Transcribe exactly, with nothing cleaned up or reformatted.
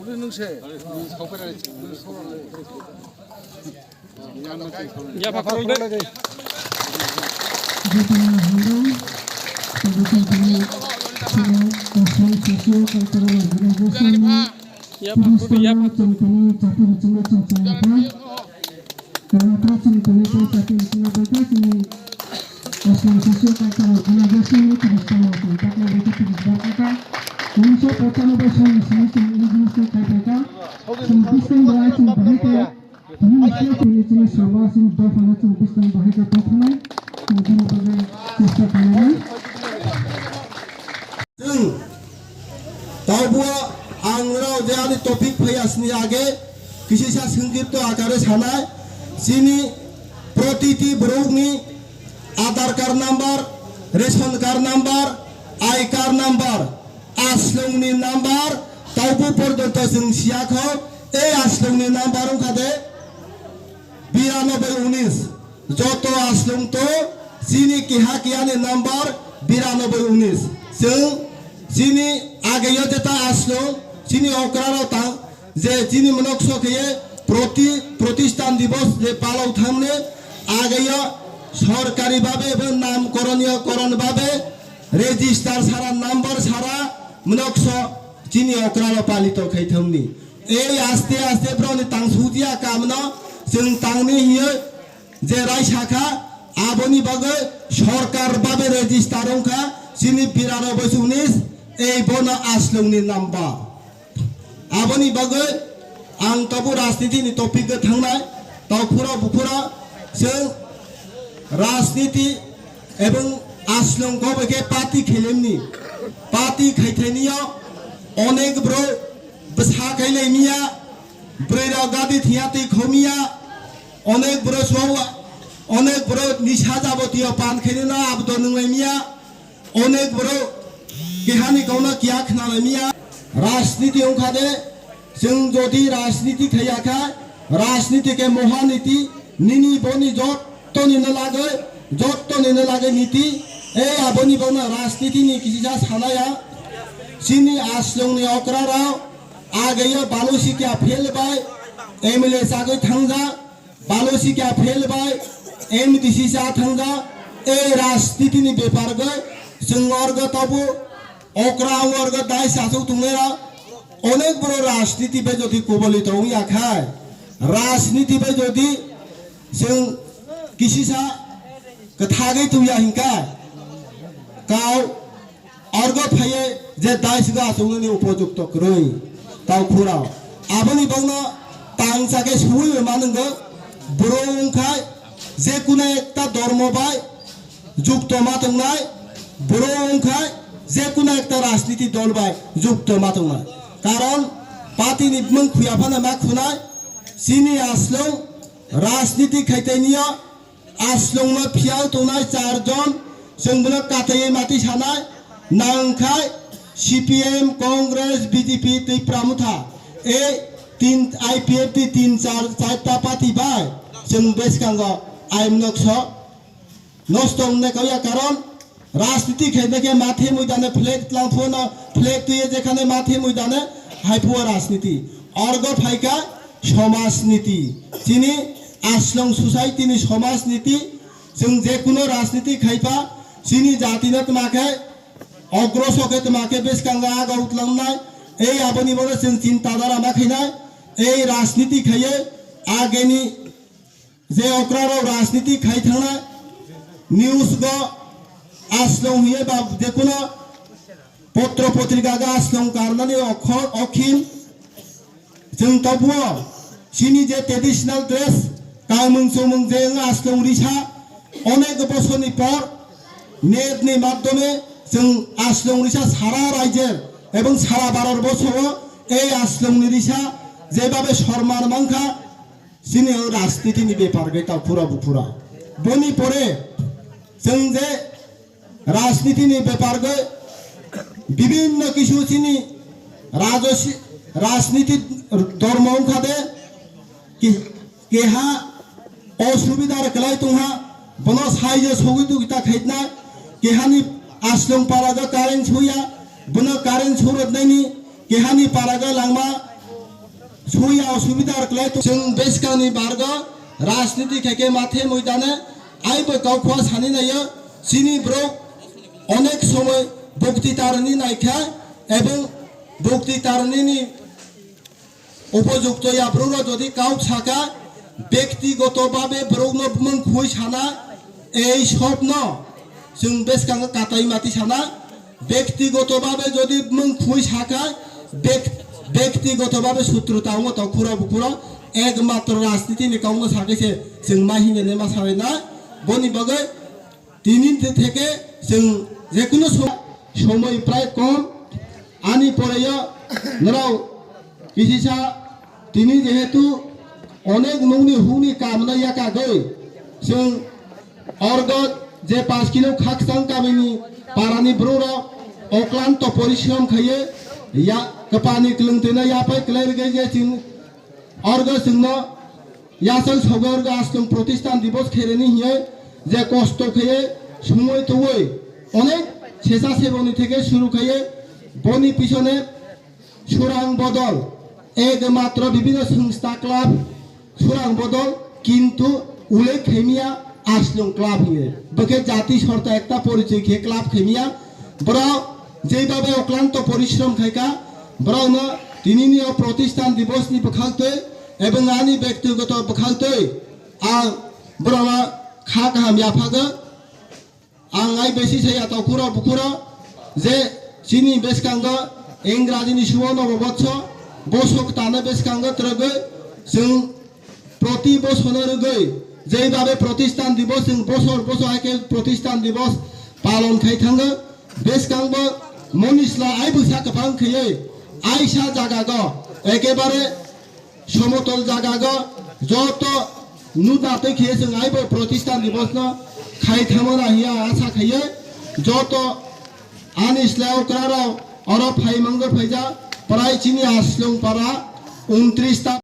Yapha khoroknwi. Yapha khoroknwi, yapha. Aswk sasio kaisa organization ni tini tamo tong takna rwkhe tini borkha. Unniso pochanobboi sal ni simi chwng N G O se khai phaikha. Chwng bising bai chwng bahai khe tini simi chwng sabo chini dophano chwng bising bahai khe tongthanai. Chwng bini bagwi chesta khlainai. Chwng, taubo ang rao je ani topic phaiya sini age, kisisa songkipto akare sanai, chini protiti borokni Aadhaar card number, ration card number, I card number, aslongni number, taubo porjonto chwng siyakho, ei aslongni number wngkha de, biranoboi unis, joto aslong to chini keha keha ni number biranoboi unis. Chwng chini ageyo jeta aslong chini okra rok tang je chini monok so kheye proti-, protistan divos je palao thamne ageyo sorkari babe ebo namkoroniyo koron babe register sara number sara monok so chini okra rok palito khai thamni. Ei aste aste borokni tang sujia kamno chwng tangni hiyo je raisa kha, aboni bagwi sorkar babe register wngkha chini birano bwswk unis, ei bono aslongni number. Aboni bagwi ang tobu rajniti ni topic o thangnai, taukhura bukhura chwng rajniti ebong aslong kok bai khe party khelemni, party khaithaniyo onek borok bwsa kailaimiya, bwrwi rok gadi thiya twi khomiya, onek borok sua, onek borok nisa jabotiyo pan khainina abdo nunglaimiya, onek borok kehani kokno kiya khnalaimiya. Rajniti wngkha de, chwng jodi rajniti khaiya kha, rajniti khe mohaniti, nini boni jotto nini lagwi, jotto nini lagwi niti, ei aboni bono rajniti ni kisa sanaya, chini aslongni okra rok, ageyo Balusikya field bai M L A chagwi thangjak, Balusikya field bai M D C cha thangjak, ei rajniti ni bepar gwi chwng orgo tobu okra ang orgo dai sasuk tongnairok, onek borok rajniti bai jodi koboli tongya khai, rajniti bai jodi chwng kisisa kwthagwi tongya hinkha, kau Argo phaiye je dai sigo achuknani upojukto kwrwi taukhurao. Aboni bagno tangsa khe suwi manwgo, borok wngkhai je kuno ekta dormo bai jukto ma tongnai, borok wngkhai je kuno ekta rajniti dol bai jukto ma tongnai. Karon party ni bumung khuya phano ma khunai, chini aslong rajniti khaitaniyo Aslongno phiyal tongnai char jon, chwng bono kataiwi mati sanai, nangkhai C P M, Congress, B J P, Tipra Motha, ei tin, I P F T tin char, charta party bai chwng bwskango aimnokso nosto wngnai kauya, karon Rajniti khaina khe mathe muidane flag tlang phuno, flag twiye jekhane mathe muidane hai phuo rajniti. Orgo phaikha somajniti. Chini Aslong society ni somajniti, chwng je kuno rajniti khaipha, chini jati no tma khe, ogro soke tma khe bwskango aga utlangnai, ei aboni bono chwng chinta dara ma khainai, ei rajniti khaiye ageni Je okrarok rajniti khai thangna news go Aslong hiye ba jekuno potro potrika ga Aslong karnani okhor okhin chwng tobuo chini je traditional dress kamung chumung je wng Aslong risa onek bosoni por net ni madhyome chwng Aslong risa sara raijer ebong sara Bharat borsho o ei Aslong ni risa jebabe sorman mankha. Chini o rajniti ni bepar bai ta phura buphura. Boni pore chwng je rajniti ni bepar bai bibinno kisu chini rajosi-, rajniti dhormo wngkha de ki-, keha osubida kwlai tongha, bono sai je sogwi tugwi ta khaitna, kehani Aslong para ga current suya, bono current surotnaini, kehani para ga langma Thwi ya osubidar klai to. Chwng bwskangni bargo rajniti khaikhe mathe moidane aibo kaukhwa sani nayo. Chini borok onek somoi bukti tarani naikha ebong bukti taranini upojukto ya borokno jodi kau saka, bektigoto babe borokno bumung khui sana, ei sobno chwng bwskango katai mati sana, bektigoto babe jodi bumung khui saka, bek-, bektigoto babe sutrota wngo to khura bukhura, ekmatro rajniti ni kau no sakhe se chwng ma hinene ma sanai na, boni bagwi tini theke chwng jekunu som-, somoi prai kom, ani poreyo norok kisisa tini jehetu onek nungni hukni kamna yakagwi chwng orgo je panch kilo khakchang kamini parani bororok oklanto porishrom khaiye ya kwpani kwlwng twino yapai kwlai rwgwi je chwng orgo chwngno yasal sogo orgo aswng Protisthan Divos khereni hiye je kosto khaiye sumui tuwi onek sesa seboni theke suru khaiye boni pisone Surang Bodol, ekmatro bibhinno songstha club Surang Bodol, kintu ullekh khaimiya Aslong club hiye. Bokhe jati sorta ekta porichoi khe club khaimiya. Borok jeibabe oklanto porishrom khaika, borokno tinini o Protisthan Divosni bwkhaktwi ebong ani bektigoto bwkhaktwi ang borokno kha kaham yaphago. Ang ai besi saya tokuro bukuro je chini bwskango Ingrajini suo nobo botso bosok tano bwskango twrwgwi chwng proti bosono rwgwi jeibabe Protisthan Divos chwng bosor bosor hai khe Protisthan Divos palon khai thango. Bwskango monisla ai bwsa kwbang khaiwi aisa jagago ekebare somotol jagago joto nudna tei khe chwng aibo Protisthan Divosno khai thangmana hiya asa khaiye joto ani slai okrarok oro phai mangwi phaijak prai chini Aslong para untris ta